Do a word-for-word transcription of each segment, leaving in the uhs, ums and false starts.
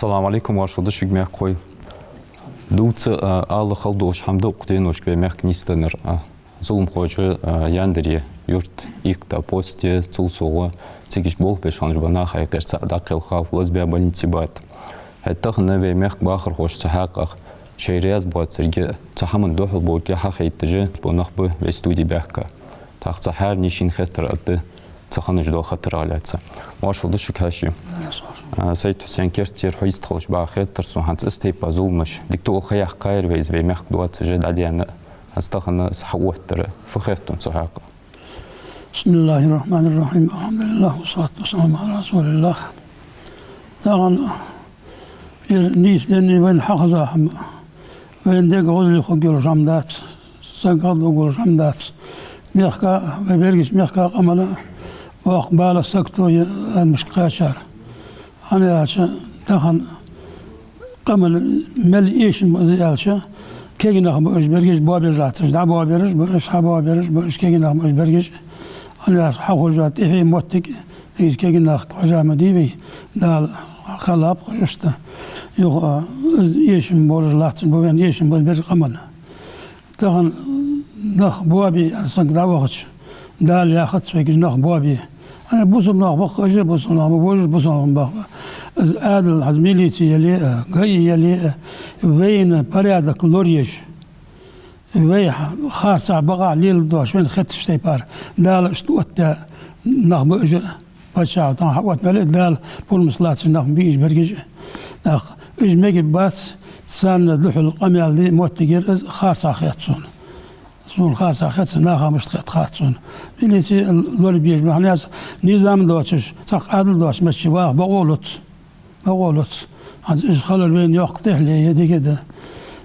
Салам Ӏалайкум, моаршал да шуга, мехкахой. Дувца, а, ала хала долаш хӀама да укх деношка вай мехка нийсденнар, а, зуламхоша, а, Яндаре юрт ийккха, посте, цул совгӀа цига болх беш хиннача наха юкъера цаӀ дӀакхелхав, лазабаь больнице баьб. ХӀаьта тахан вай мехка бахархоша цу хьакъехьа шоай раьза боацилга, цу хӀаман духьал болга хьахайташ бола нах ба вай студе баьхка. ТӀаккха цу хӀаранена шийна хетар а да, цу ханаш дола хатарах лаьца. Моаршал да шуга, хьаьший. А, Сайд-Хьусен, керттера хьо йистхилча бакъахьа хетар сона, хӀанз из тайпара зуламаш дика тӀа ха яьккхаяр вай из вай мехка доацаш дӀадаьнна, хӀанз тахан из хьаоттар, фу хет хьона цу хьакъехьа? بسم الله الرحمن الرحيم. الحمد لله والصلاة والسلام على رسول الله. Тахан ер нийсденна вайна хьахеза хӀама, вайна дега гӀозале хургйолаш хӀама дац, саг гӀадвугаргйолаш хӀама дац. Мехка, вай берригача мехка къаман боккха бала, сагото я адамашка кхаьчар. ХӀана аьлча, тахан къаман мел эшам ба из аьлча, кегий нах ба уж берригаш, боабеш латташ, дӀабоабераш ба уж, хьабоабераш ба уж, кегий нах ба уж берригаш. ХӀана аьлча, хьахьожаш тӀехье моттиг, из кегий нах хьожа ма дий вай, Дала кхеллаб-кх уж иштта. Юха, а, из эшам болаш латташ ба вайна, эшам ба из берригаш къаман. Тахан нах боабе аьнна саг дӀавахача, Дала яхац вайга уж нах боабе. ХӀана, бусалба нах ба-кх уж, бусалба нах ба, вожаш бусалба нах ба. Из Ӏаьдал, хӀанз милици яле а, ГАИ яле а, вайна порядок лораеш, вай харцахьа, бакъахьа леладеш, вайна хеташ тайпара, Дала иштта оттадаь нах ба уж. Паччахьалкхе тахан хьаотта мел а Дала пурмаш латташ нах ба уж берригаш. ТӀаккха уж мегаш бац, царна духьал къамаьл де моттиг яр из, харцахьа хет сона. Сона харцахьа хет, наха мишта хет хац сона. Милици лорабеш ба, хӀана аьлча, низам доацаш, цхьаккха Ӏаьдал доацаш меттача ваха бокъо луц. Бокъо луц. ХӀанз уж хилар вайна йоккха тӀехьале я, дика да.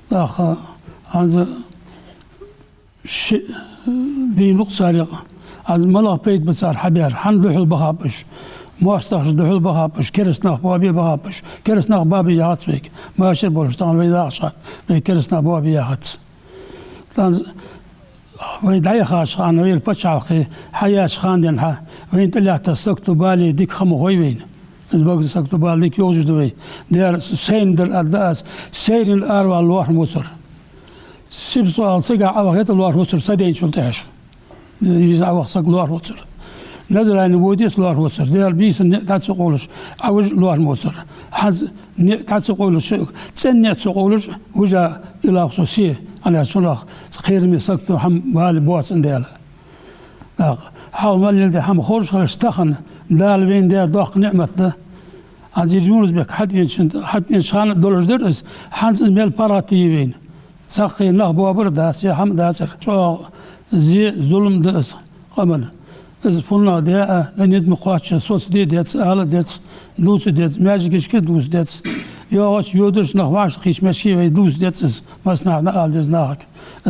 ТӀаккха хӀанз шиъ бийнаб-кх цар юкъе. ХӀанз малагӀа пайда ба цар хьабаьр? Хьан духьал бахаб уж? МоастагӀашта духьал бахаб уж? Кераста нах боабе бахаб уж? Кераста нах боабе яхац вайга. Машар болаш тахан вай дахача хана вайга кераста нах боабе яхац. ХӀанз вай дӀаяхача хана, вай паччахьалкхе хьаяьча хана денз хьа, вайна тӀалаьттача сагото бале дика ха ма хой вайна. Из багара сагото бала дика йолаш да вай. Дера сайна дар аргда аз, сайранна аравала лоархӀам бувцар. Сибсо ала цигахьа Ӏоваха йита лоархӀ вувцар, са дайначул тӀехьашха. Из Ӏоваха саг лоархӀ вувцар. Назране вода йиса лоархӀ вувцар. Дера бийсан ниӀ дӀа ца къовлаш, Ӏовижа лоархӀам бувцар. ХӀанз ниӀ дӀа ца къовлаш, цӀен ниӀ ца къовлаш, вижа илахсо се, хӀана аьлча цунах кхераме сагото хӀама вале боацандаь. ТӀаккха хьалха мел леладаь хӀама хоржа хилча, тахан Дала вайна даь доккха ниӀмат да. ХӀанз из Юнус-Бек хьатӀавенача, хьатӀавенача хана долаш дар из, хӀанз из мел паргӀата я вайна. Цхьаккха нах боабар дац, е хӀама дацар. ЧӀоагӀа зе, зулам да из къаман. Из фуннагӀа даь а, низ ма кхоачча, соцаде деза, ала деза, дувца деза, маьждигашка дувца деза. ЙоагӀача, йодача нах вӀашагӀкхийтача маьждиге вай дувца деза из, массанахьа ала деза нахага. Из